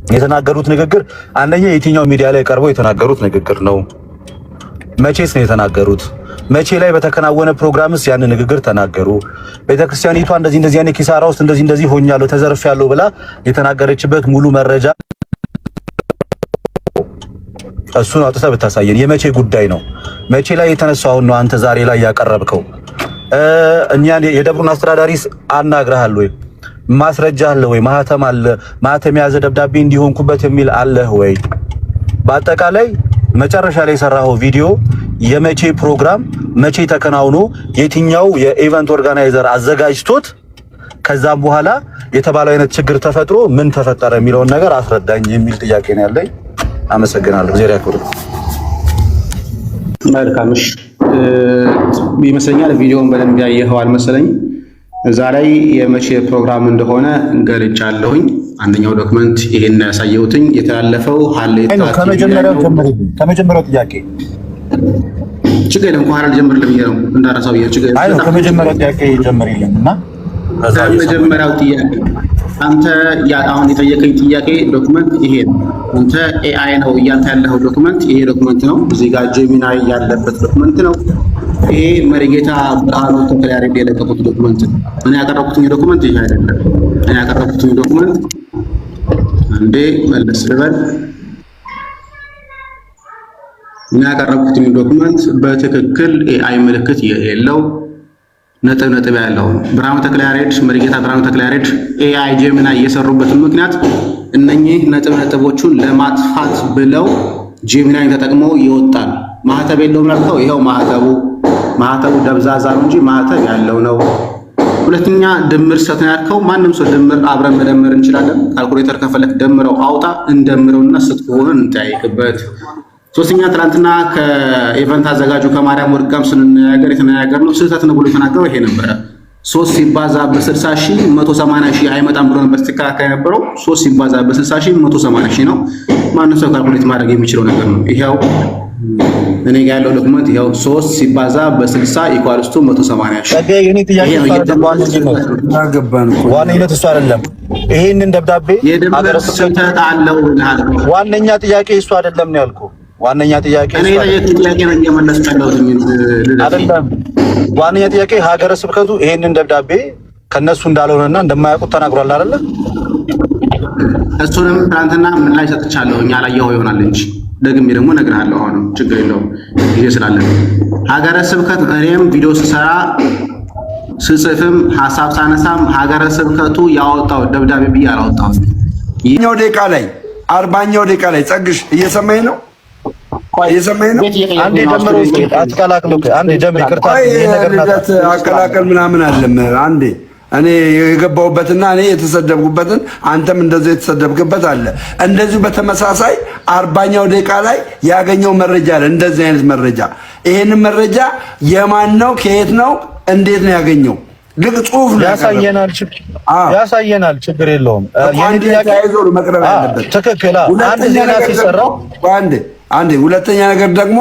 የተናገሩት ንግግር አንደኛ የትኛው ሚዲያ ላይ ቀርበው የተናገሩት ንግግር ነው? መቼስ ነው የተናገሩት? መቼ ላይ በተከናወነ ፕሮግራምስ ያን ንግግር ተናገሩ? ቤተክርስቲያኒቷ እንደዚህ እንደዚህ አይነት ኪሳራ ውስጥ እንደዚህ እንደዚህ ሆኛለሁ፣ ተዘርፌያለሁ ብላ የተናገረችበት ሙሉ መረጃ እሱን አውጥተህ ብታሳየን። የመቼ ጉዳይ ነው? መቼ ላይ የተነሳው አሁን ነው አንተ ዛሬ ላይ ያቀረብከው? እኛን የደብሩን አስተዳዳሪስ አናግረሃል ወይ? ማስረጃ አለ ወይ? ማህተም አለ? ማህተም የያዘ ደብዳቤ እንዲሆንኩበት የሚል አለህ ወይ? በአጠቃላይ መጨረሻ ላይ የሰራኸው ቪዲዮ የመቼ ፕሮግራም መቼ ተከናውኖ የትኛው የ event organizer አዘጋጅቶት ከዛም በኋላ የተባለው አይነት ችግር ተፈጥሮ ምን ተፈጠረ የሚለውን ነገር አስረዳኝ የሚል ጥያቄ ነው ያለኝ። አመሰግናለሁ። እግዚአብሔር ያክብር። መልካም። እሺ፣ ይመስለኛል ቪዲዮውን በደንብ ያየኸው አልመሰለኝም። እዛ ላይ የመቼ ፕሮግራም እንደሆነ ገልጫለሁኝ። አንደኛው document ይሄን ያሳየሁትኝ የተላለፈው ሀሌታ ከመጀመሪያው ጀምር፣ ከመጀመሪያው ጥያቄ። ችግር የለም፣ ከኋላ ልጀምርልህ ብዬ ነው እንዳረሳው ብዬ ችግር አይ ነው፣ ከመጀመሪያው ጥያቄ ጀምርልኝ እና ከመጀመሪያው ጥያቄ አንተ አሁን የጠየቀኝ ጥያቄ document ይሄ ነው። አንተ AI ነው እያልክ ያለኸው document ይሄ document ነው። እዚህ ጋር Gemini ያለበት document ነው። ይሄ መሪጌታ ብርሃኑ ተክለያሬድ የለቀቁት document ነው። እኔ ያቀረብኩት document ይሄ አይደለም። እኔ ያቀረብኩት document፣ አንዴ መለስ ልበል። እኔ ያቀረብኩት document በትክክል AI ምልክት የሌለው፣ ነጥብ ነጥብ ያለው ነው። ብርሃኑ ተክለያሬድ፣ መሪጌታ ብርሃኑ ተክለያሬድ AI Gemini የሰሩበትን ምክንያት እነኚህ ነጥብ ነጥቦቹን ለማጥፋት ብለው Gemini ን ተጠቅሞ ይወጣል። ማህተብ የለውም ላልከው ይኸው ማህተቡ፣ ማህተቡ ደብዛዛ ነው እንጂ ማህተብ ያለው ነው። ሁለተኛ ድምር ስህተት ነው ያልከው፣ ማንም ሰው ድምር አብረን መደመር እንችላለን። ካልኩሌተር ከፈለክ ደምረው አውጣ፣ እንደምረውና ስህተት ከሆነ እንጠያይቅበት። ሶስተኛ ትናንትና ከ event አዘጋጁ ከማርያም ወርቅ ጋርም ስንነጋገር የተነጋገርነው ስህተት ነው ብሎ የተናገረው ይሄ ነበረ። 3 ሲባዛ በ60 ሺህ 180 ሺህ አይመጣም ብሎ ነበር ሲከራከር የነበረው። 3 ሲባዛ በ60 ሺህ 180 ሺህ ነው። ማንም ሰው calculate ማድረግ የሚችለው ነገር ነው። ይኸው እኔ ጋር ያለው document ይኸው፣ 3 ሲባዛ በ60 equals to 180 ሺህ። ጸጋዬ፣ የኔ ጥያቄ ይሄ ነው እሱ አይደለም። ገባን እኮ። ዋነኝነት እሱ አይደለም። ይሄንን ደብዳቤ የድምር ሀገረ ስብከቱ ስህተት አለው ብለሃል። ዋነኛ ጥያቄ እሱ አይደለም ነው ያልኩህ። ዋነኛ ጥያቄ እኔ እሱ አይደለም። የጠየቅኩህ ጥያቄ ነው እየመለስኩ ያለሁት ልደቴ። አይደለም። ዋነኛ ጥያቄ ሀገረ ስብከቱ ይሄንን ደብዳቤ ከነሱ እንዳልሆነና እንደማያውቁት ተናግሯል አይደለ? እሱንም ትናንትና ምላሽ ሰጥቻለሁ። እኛ አላየኸው ይሆናል እንጂ ደግሜ ደግሞ እነግርሃለሁ። አሁንም ችግር የለውም፣ ጊዜ ስላለን። ሀገረ ስብከት እኔም ቪዲዮ ስሰራ፣ ስጽፍም፣ ሀሳብ ሳነሳም ሀገረ ስብከቱ ያወጣው ደብዳቤ ብዬ አላወጣሁም። ኛው ደቂቃ ላይ፣ 40ኛው ደቂቃ ላይ፣ ጸግሽ እየሰማኝ ነው? እየሰማኝ ነው? ቤት እየቀየርኩኝ አንዴ ነው። ጀምሮ እስኪ አትቀላቅሉ። አንዴ ጀምር፣ ይቅርታ። ቆይ። ይሄ ነገር ልደት፣ አቀላቀል ምናምን አለም። አንዴ እኔ የገባሁበትና እኔ የተሰደብኩበትን አንተም እንደዚሁ የተሰደብክበት አለ። እንደዚሁ በተመሳሳይ 40ኛው ደቂቃ ላይ ያገኘው መረጃ አለ። እንደዚህ አይነት መረጃ፣ ይሄንን መረጃ የማን ነው? ከየት ነው? እንዴት ነው ያገኘው? ልክ ጽሁፍ ነው ያቀረበው። ያሳየናል፣ ያሳየናል። ችግር የለውም። እኮ የኔ አንድ ላይ ጥያቄ ተያይዞ ነው መቅረብ ያለበት። ትክክል። አንድ ሁለተኛ ዜና ነገር ሲሰራ ደግሞ፣ አንዴ አንዴ፣ ሁለተኛ ነገር ደግሞ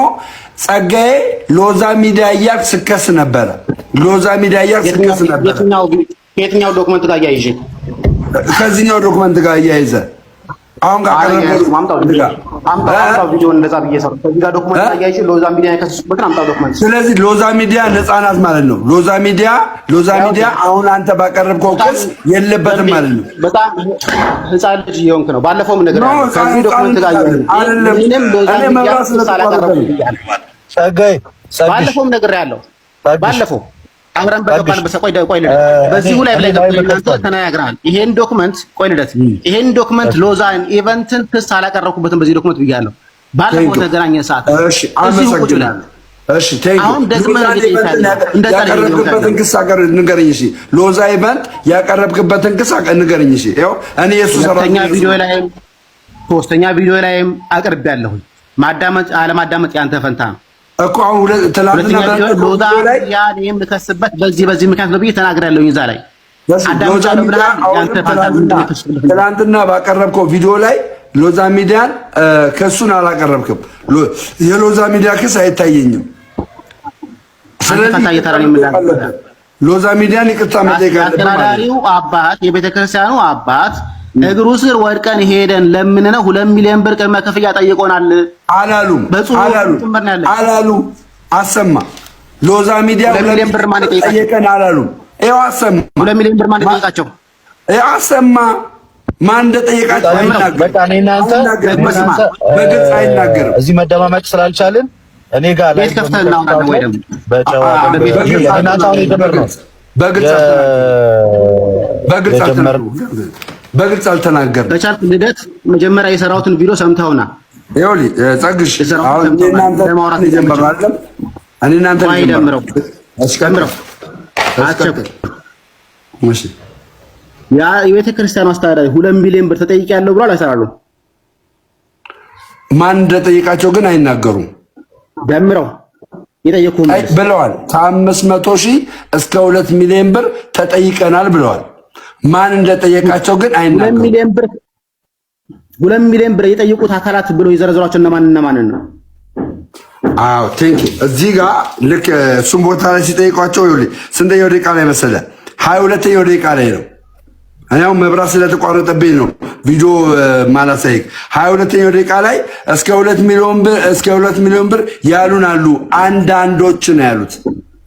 ጸጋዬ ሎዛ ሚዲያ እያልክ ስከስ ነበረ። ሎዛ ሚዲያ እያልክ ስከስ ነበረ። ከየትኛው document ጋር እያይዤ? ከዚህኛው document ጋር እያይዘ፣ አሁን ካቀረብከው አምጣው ጋር። አምጣው አምጣው፣ ቪዲዮውን እንደዛ ብዬ ሰራሁ። ከዚህ ጋር document ጋር እያይዤ ሎዛ ሚዲያ የከሰሱበትን አምጣው document። ስለዚህ ሎዛ ሚዲያ ነፃ ናት ማለት ነው። ሎዛ ሚዲያ አሁን አንተ ባቀረብከው ክስ የለበትም ማለት ነው። በጣም ህፃን ልጅ እየሆንክ ነው። ባለፈውም ነገር No፣ ከዚህ document ጋር አይደለም። ምንም ሎዛ እኔ ሚዲያ መብራት ክስ ስለተቋረጠ አላቀረብኩም ነው። ብያለሁ። ጸጋዬ፣ ጸግሽ ባለፈውም ነግሬሃለሁ። ጸግሽ ባለፈው አብረን በገባንበት፣ ቆይ ቆይ ልደት፣ በዚሁ ላይ ብለህ ገብተህ ተነጋግረሃል። ይሄን document፣ ቆይ ልደት፣ ይሄን document ሎዛን ኢቨንትን ክስ አላቀረብኩበትም በዚህ document ብያለሁ። ባለፈው ተገናኘን ሰዓት እሺ፣ እዚሁ ቁጭ ብለን። አመሰግናለሁ። እሺ፣ thank አሁን ደግመህ እንደዛ ነው። ያቀረብክበትን ክስ ንገረኝ። እሺ፣ ሎዛ ኢቨንት ያቀረብክበትን ክስ ንገረኝ። እሺ፣ ይኸው እኔ የእሱ ሁለተኛ ሰራተኛ ቪዲዮ ላይም ሶስተኛ ቪዲዮ ላይም አቅርቤያለሁኝ። ማዳመጥ አለማዳመጥ ያንተ ፈንታ ነው። እኮ አሁን ትናንትና ሁለተኛ ቪዲዮ ሎዛ ቪዲዮ ላይ ሚዲያን የምከስበት በዚህ በዚህ ምክንያት ነው ብዬ ተናግሬያለሁኝ። እዛ ላይ ሎዛ አዳምጫለሁ ሚዲያ ብለሃል። ያንተ ፈንታ ምንድን ነው የከሰስኩበት? ትናንትና ባቀረብከው ቪዲዮ ላይ ሎዛ ሚዲያን ክሱን አላቀረብክም። የሎዛ ሚዲያ ክስ አይታየኝም። አንተ ፈንታ እየተራ ነው የምልህ። ሎዛ ሚዲያን ይቅርታ መጠየቅ አለብህ ማለት ነው። የአስተዳዳሪው አባት፣ የቤተ ክርስቲያኑ አባት እግሩ ስር ወድቀን ሄደን ለምንነው 2 ሚሊዮን ብር ቅድመ ክፍያ ጠይቆናል። አላሉም። በጽሁፍ አላሉ ጭምር ነው ያለ። አላሉ። አሰማ፣ ሎዛ ሚዲያ 2 ሚሊዮን ብር ማን የጠየቃቸው? ጠየቀን አላሉም። ይኸው አሰማ። 2 ሚሊዮን ብር ማን የጠየቃቸው? ይኸው አሰማ፣ ማን እንደጠየቃቸው አይናገርም። በቃ እኔ እናንተ አይናገርም። እኔ እናንተ በግልጽ አይናገርም። እዚህ መደማመጥ ስላልቻልን እኔ ጋር ላይ ቤት ከፍተን እናወራለን ወይ ደግሞ በጨዋ በግልጽ እኔ እናንተ አሁን የጀመርነው በግልጽ በግልጽ አልተናገሩም። በግልጽ አልተናገርም። በቻልክ ልደት መጀመሪያ የሰራሁትን ቪዲዮ ሰምተውና ይኸውልህ ጸግሽ፣ የሰራሁትን አሁን እኔ ሰምተውና እናንተ ለማውራት የጀመርነው አይደለም። እኔ እናንተ ቆይ ደምረው እሺ፣ ቀጥል። ደምረው አትቸኩል። እሺ። ያ የቤተ ክርስቲያኑ አስተዳዳሪ 2 ሚሊዮን ብር ተጠይቄያለሁ ብሏል። አይሰራሉ። ማን እንደጠየቃቸው ግን አይናገሩም። ደምረው የጠየኩህን አይ መልስ። ብለዋል። ከ500,000 እስከ 2 ሚሊዮን ብር ተጠይቀናል ብለዋል። ማን እንደጠየቃቸው ግን ሁለት አይናገሩም። ሚሊዮን ብር 2 ሚሊዮን ብር የጠየቁት አካላት ብሎ የዘረዘሯቸው እነማን እነማንን ነው? አዎ፣ thank you። እዚህ ጋር ልክ እሱም ቦታ ላይ ሲጠይቋቸው፣ ይኸውልህ ስንተኛው ደቂቃ ላይ መሰለ? 22ኛው ደቂቃ ላይ ነው። እኔ አሁን መብራት ስለተቋረጠብኝ ነው ቪዲዮ ማላሳይክ። 22ኛው ደቂቃ ላይ እስከ 2 ሚሊዮን ብር ያሉን አሉ። አንዳንዶች ነው ያሉት።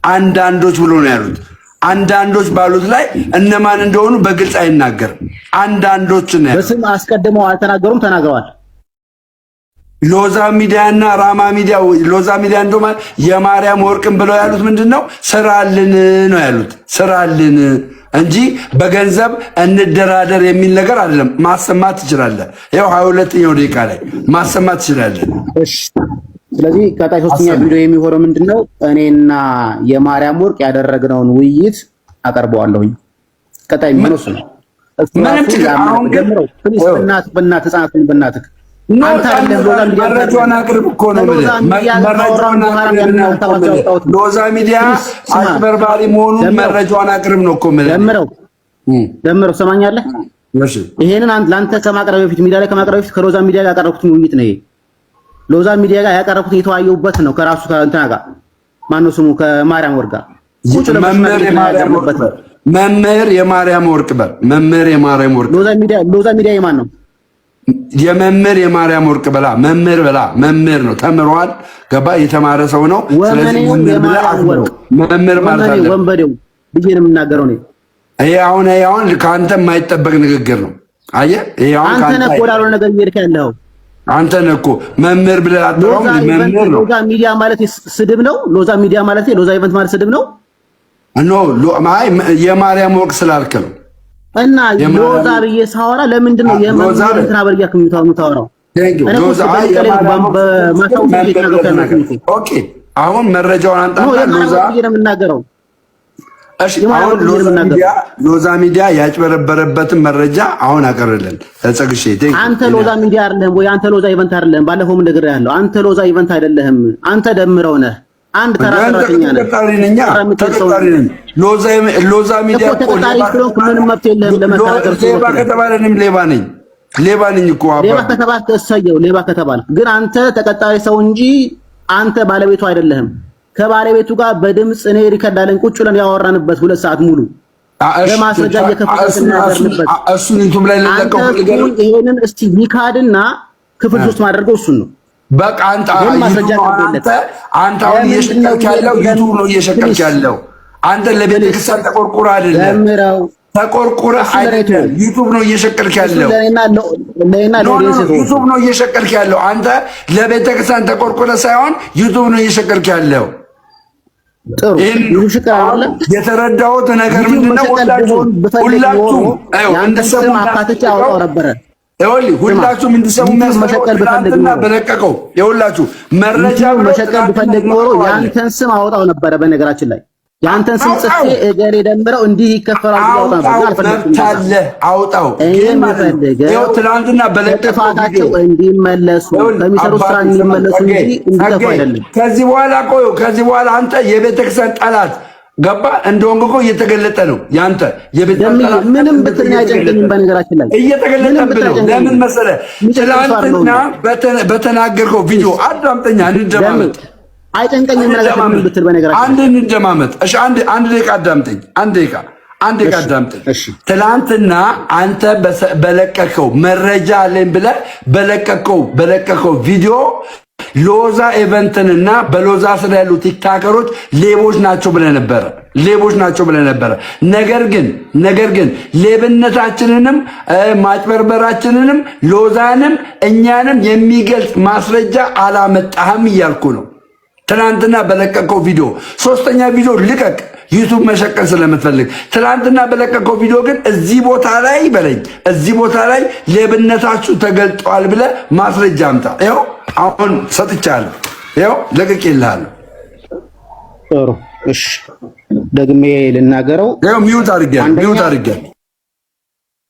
አንዳንዶች ብሎ ነው ያሉት። አንዳንዶች ባሉት ላይ እነማን እንደሆኑ በግልጽ አይናገርም። አንዳንዶች ነው ያሉት። በስም አስቀድመው አልተናገሩም፣ ተናግረዋል። ሎዛ ሚዲያ እና ራማ ሚዲያ፣ ሎዛ ሚዲያ እንደውም የማርያም ወርቅን ብለው ያሉት ምንድን ነው? ስራልን ነው ያሉት። ስራልን እንጂ በገንዘብ እንደራደር የሚል ነገር አይደለም። ማሰማት ትችላለህ። ይኸው 22ኛው ደቂቃ ላይ ማሰማት ትችላለህ። እሺ። ስለዚህ ቀጣይ ሶስተኛ ቪዲዮ የሚሆነው ምንድነው? እኔና የማርያም ወርቅ ያደረግነውን ውይይት አቀርበዋለሁኝ። ቀጣይ የሚሆነው እሱ ነው። እሱ ምንም ራሱ ችግር አሁን ግን ጀምረው please፣ በእናትህ በእናትህ ህፃናቱን በእናትህ no አንተ አይደለም ሎዛ ሚዲያ መረጃውን አቅርብ እኮ ነው ከሎዛ የምልህ። ሚዲያ ጋር መረጃውን ካወራን በኋላ አቅርብ ያንን ነው እኮ ሀሳባቸው የምልህ። ያወጣሁት ነው። ሎዛ ሚዲያ please ስማ፣ አጭበርባሪ መሆኑን ደምረው መረጃውን አቅርብ ነው እኮ የምልህ። ደምረው ደምረው ትሰማኛለህ? እሺ። ይሄንን ለአንተ ከማቅረብ በፊት፣ ሚዲያ ላይ ከማቅረብ በፊት ከሎዛ ሚዲያ ጋር ያቀረብኩትን ውይይት ነው ይሄ። ሎዛ ሚዲያ ጋር ያቀረብኩት የተወያየሁበት ነው። ከራሱ ከእንትና ጋር፣ ማነው ስሙ፣ ከማርያም ወርቅ ጋር ቁጭ ብለን መምህር የማርያም ወርቅ የተነጋገርንበት ነው። በል። መምህር የማርያም ወርቅ በል። መምህር የማርያም ወርቅ። ሎዛ ሚዲያ፣ ሎዛ ሚዲያ የማን ነው? የመምህር የማርያም ወርቅ በላ። መምህር በላ። መምህር ነው፣ ተምሯል። ገባ፣ የተማረ ሰው ነው። ስለዚህ ወመኔው መምህር ብለህ የማርያም አክብረው። ወርቅ መምህር ማለት ወመኔ አለ። ወንበዴው ብዬ ነው የምናገረው እኔ። ይሄ አሁን ከአንተ የማይጠበቅ ንግግር ነው። አየህ፣ ይሄ አሁን አንተ ከአንተ ነህ እኮ ወዳልሆነ ነገር እየሄድክ ያለኸው። አንተ ነህ እኮ መምህር ብለህ አትጠራውም። ሎዛ event መምህር ነው። ሎዛ ሚዲያ ማለት ስድብ ነው። ሎዛ ሚዲያ ማለት፣ ሎዛ event ማለት ስድብ ነው። No፣ አይ የማርያም ወርቅ ስላልክ ነው። እና የማርያም ሎዛ ብዬ ሳወራ ለምንድን ነው ሎዛ የመምህር እንትና በል እያልክ የምታወራው? Thank you። እኔ እኮ ሎዛ አይ በቀሌ የማርያም ወርቅ በማስታወስ መምህር እየተናገርኩ ብለህ ያለሁት ተናገር። እኮ። Okay፣ አሁን መረጃውን No አምጣና የማርያም ሎዛ ወርቅ ብዬ ነው የምናገረው። እሺ የማርያም አሁን ወርቅ ብዬ ነው ሎዛ የምናገረው። ሚዲያ፣ ሎዛ ሚዲያ ያጭበረበረበትን መረጃ አሁን አቀርልን ጸግሼ። Thank you። አንተ ሎዛ ሚዲያ አይደለህም ወይ? አንተ ሎዛ event አይደለህም። ባለፈውም ነግሬሃለሁ። አንተ ሎዛ event አይደለህም። አንተ ደምረው ነህ። አንድ ተራ ሰራተኛ ነህ። ተቀጣሪ ነኝ፣ ተራ የምትሄድ ሰው ተቀጣሪ ነህ። ነኝ። ሎዛ ሚዲያ እኮ እኮ ተቀጣሪ ሌባ ስለሆንክ ምንም መብት የለህም ለመከራከር። እሱ ሌባ መብት ነው። ከተባለ እኔም ሌባ ነኝ። ሌባ ነኝ እኮ ሌባ አባ ከተባልክ እሰየው፣ ሌባ ከተባልክ ግን አንተ ተቀጣሪ ሰው እንጂ አንተ ባለቤቱ አይደለህም። ከባለቤቱ ጋር በድምፅ እኔ record አለኝ፣ ቁጭ ብለን ያወራንበት 2 ሰዓት ሙሉ በማስረጃ እየከፈትን የተናገርንበት። እሱን ዩቱብ ላይ አንተ ልለቀው ፈልገህ ነው? እሱን ይሄንን እስቲ ይካድና ክፍል ሶስት ማድረገው እሱን ነው። በቃ አንተ ግን ማስረጃ ዩቱብ ነው። ቀርቦለት አንተ አንተ አሁን ለምንድን ነው እየሸቀልክ ያለው ዩቱብ ነው እየሸቀልክ please ያለው። አንተ ለቤተ ክርስቲያን ተቆርቁረህ አይደለም፣ ደምረው ተቆርቁረህ እሱ ለእኔ አይደለም። ተወው። ዩቱብ ነው እየሸቀልክ እሱ ያለው። ለእኔና No no ለ audience ተወው። ዩቱብ ነው እየሸቀልክ ያለው። አንተ ለቤተ ክርስቲያን ተቆርቁረህ ሳይሆን ዩቱብ ነው እየሸቀልክ ያለው። ጥሩ ይህን ይሁ ሽቅር አይደለ የተረዳሁት ነገር ዩቲዩብ ምንድነው? መሸቀል ሁላችሁም ቢሆን ብፈልግ ሁላችሁም ኖሮ ይኸው የአንተን እንድትሰሙ ስም አካትቼ አወጣው ነበረ። ይኸውልህ ሁላችሁም እንድትሰሙ ዩቲዩብ የሚያስፈልገው መሸቀል ብፈልግ ትናንትና ኖሮ በለቀቀው የሁላችሁ መረጃ ዩቲዩብ ብሎ መሸቀል ትናንትና ብፈልግ ኖሮ ለቀቀው አለ። የአንተን ስም አወጣው ነበረ። በነገራችን ላይ የአንተን ስም ጽፌ አውጣው እገሌ ደምረው እንዲህ ይከፈላል ብዬ አወጣ ነበር፣ ግን አውጣው፣ አልፈለግኩም። መብት አለ፣ አውጣው። እኔ ግን ማለት ነው የምፈልገው ይኸው ትናንትና በለቀቀው ከጥፋታቸው ቪዲዮ እንዲመለሱ፣ ይኸውልህ ከሚሰሩት ስራ አባቴ ስማ፣ እንዲመለሱ እንጂ ጸጋዬ እንዲጠፉ ጸጋዬ፣ አይደለም። ከዚህ በኋላ ቆዩ፣ ከዚህ በኋላ አንተ የቤተክርስቲያን ጠላት ገባ እንደሆንክ እኮ እየተገለጠ ነው። ያንተ የቤተክርስቲያን ደምዬ ጠላት ምንም ብትለኝ አይጨንቀኝም። በነገራችን ላይ ምንም እየተገለጠብህ ብትለኝ ነው። አይጨንቀኝም። ለምን መሰለህ? የሚጨንቀኝ ሰው ትናንትና አይደለሁም። በተናገርከው ቪዲዮ አዳምጠኛ፣ እንደማመጥ ደምዬ አይጨንቀኝም። ነገር ምንም ብትል በነገራችን አንድ እንደማመጥ። እሺ፣ አንድ ደቂቃ አዳምጠኝ። አንድ ደቂቃ አንድ አዳምጠኝ። ትላንትና አንተ በለቀቀው መረጃ አለኝ ብለህ በለቀቀው ቪዲዮ ሎዛ Event ንና በሎዛ ስር ያሉ ቲክታከሮች ሌቦች ናቸው ብለህ ነበረ። ሌቦች ናቸው ብለህ ነበረ። ነገር ግን ሌብነታችንንም ማጭበርበራችንንም ሎዛንም እኛንም የሚገልጽ ማስረጃ አላመጣህም እያልኩ ነው። ትናንትና በለቀቀው ቪዲዮ፣ ሶስተኛ ቪዲዮ ልቀቅ፣ YouTube መሸቀል ስለምትፈልግ። ትናንትና በለቀቀው ቪዲዮ ግን እዚህ ቦታ ላይ በለኝ፣ እዚህ ቦታ ላይ ሌብነታችሁ ተገልጧል ብለህ ማስረጃ አምጣ። ይኸው አሁን ሰጥቻለሁ። ይኸው ለቅቄልሃለሁ። ጥሩ፣ እሺ፣ ደግሜ ልናገረው። ይኸው mute አድርጌያለሁ። Mute አድርጌያለሁ።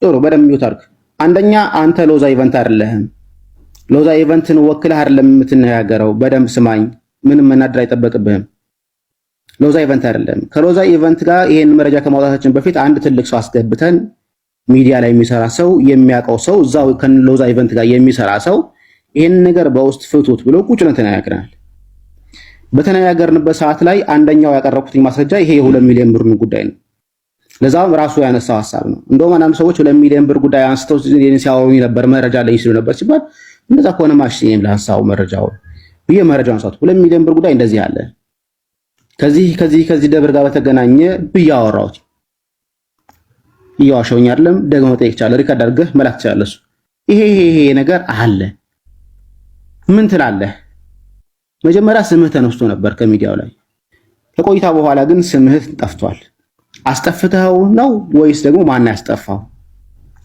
ጥሩ፣ በደንብ mute አድርግ። አንደኛ አንተ ሎዛ Event አይደለህም። ሎዛ ኢቨንትን ወክለህ አይደለም የምትነጋገረው። በደንብ ስማኝ። ምንም መናደር አይጠበቅብህም። ሎዛ Event አይደለም። ከሎዛ Event ጋር ይሄን መረጃ ከማውጣታችን በፊት አንድ ትልቅ ሰው አስገብተን፣ ሚዲያ ላይ የሚሰራ ሰው፣ የሚያውቀው ሰው፣ እዛው ከሎዛ Event ጋር የሚሰራ ሰው ይሄን ነገር በውስጥ ፍቱት ብሎ ቁጭ ብለን ተነጋግረናል። በተነጋገርንበት ሰዓት ላይ አንደኛው ያቀረብኩት ማስረጃ ይሄ የ2 ሚሊዮን ብር ጉዳይ ነው። ለዛውም ራሱ ያነሳው ሀሳብ ነው። እንደውም አንዳንድ ሰዎች 2 ሚሊዮን ብር ጉዳይ አንስተው ሲያወሩኝ ነበር፣ መረጃ ላይ ሲሉ ነበር ሲባል፣ እንደዛ ከሆነ ማሽ እኔም ለሀሳቡ መረጃው ብዬ መረጃውን አንሳቱ። 2 ሚሊዮን ብር ጉዳይ እንደዚህ አለ፣ ከዚህ ከዚህ ከዚህ ደብር ጋር በተገናኘ ብዬ አወራሁት። እየዋሸሁኝ አይደለም። ደግሞ መጠየቅ ይቻላል። Record አድርገህ መላክ ትችላለህ። እሱ ይሄ ይሄ ይሄ ነገር አለ፣ ምን ትላለህ? መጀመሪያ ስምህ ተነስቶ ነበር ከሚዲያው ላይ። ከቆይታ በኋላ ግን ስምህ ጠፍቷል። አስጠፍተኸው ነው ወይስ ደግሞ ማን ያስጠፋው?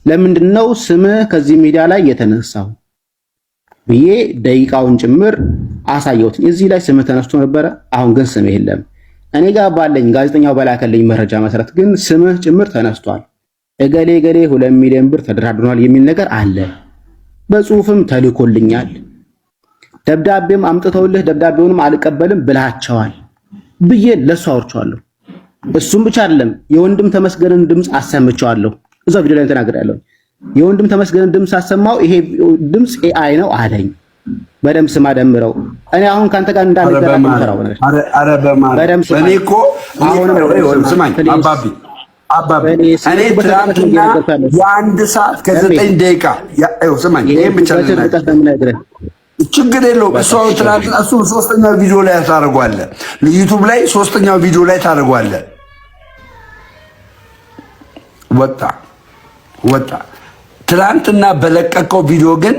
ለምንድን ነው ስምህ ከዚህ ሚዲያ ላይ የተነሳው ብዬ ደቂቃውን ጭምር አሳየሁት። እዚህ ላይ ስምህ ተነስቶ ነበረ፣ አሁን ግን ስምህ የለም። እኔ ጋር ባለኝ፣ ጋዜጠኛው በላከልኝ መረጃ መሰረት ግን ስምህ ጭምር ተነስቷል። እገሌ እገሌ 2 ሚሊዮን ብር ተደራድሯል የሚል ነገር አለ። በጽሁፍም ተልኮልኛል። ደብዳቤም አምጥተውልህ ደብዳቤውንም አልቀበልም ብለሃቸዋል ብዬ ለሱ አውርቼዋለሁ። እሱም ብቻ አይደለም፣ የወንድም ተመስገንን ድምፅ አሰምቼዋለሁ። እዛው ቪዲዮ ላይ ተናግሬያለሁ። የወንድም ተመስገንን ድምፅ አሰማው። ይሄ ድምፅ AI ነው አለኝ። በደንብ ስማ ደምረው። እኔ አሁን ካንተ ጋር እንዳልደራደር ፈራው። ኧረ በማርያም፣ እኔ እኮ ስማኝ አባቢ፣ አባቢ፣ እኔ ትናንትና የ1 ሰዓት ከ9 ደቂቃ፣ ስማኝ፣ ይሄን ብቻ ችግር የለውም። እሱ አሁን ትናንትና እሱ ሶስተኛው ቪዲዮ ላይ ታደርገዋለህ። YouTube ላይ ሶስተኛው ቪዲዮ ላይ ታደርገዋለህ። ወጣ ወጣ። ትናንትና በለቀቀው ቪዲዮ ግን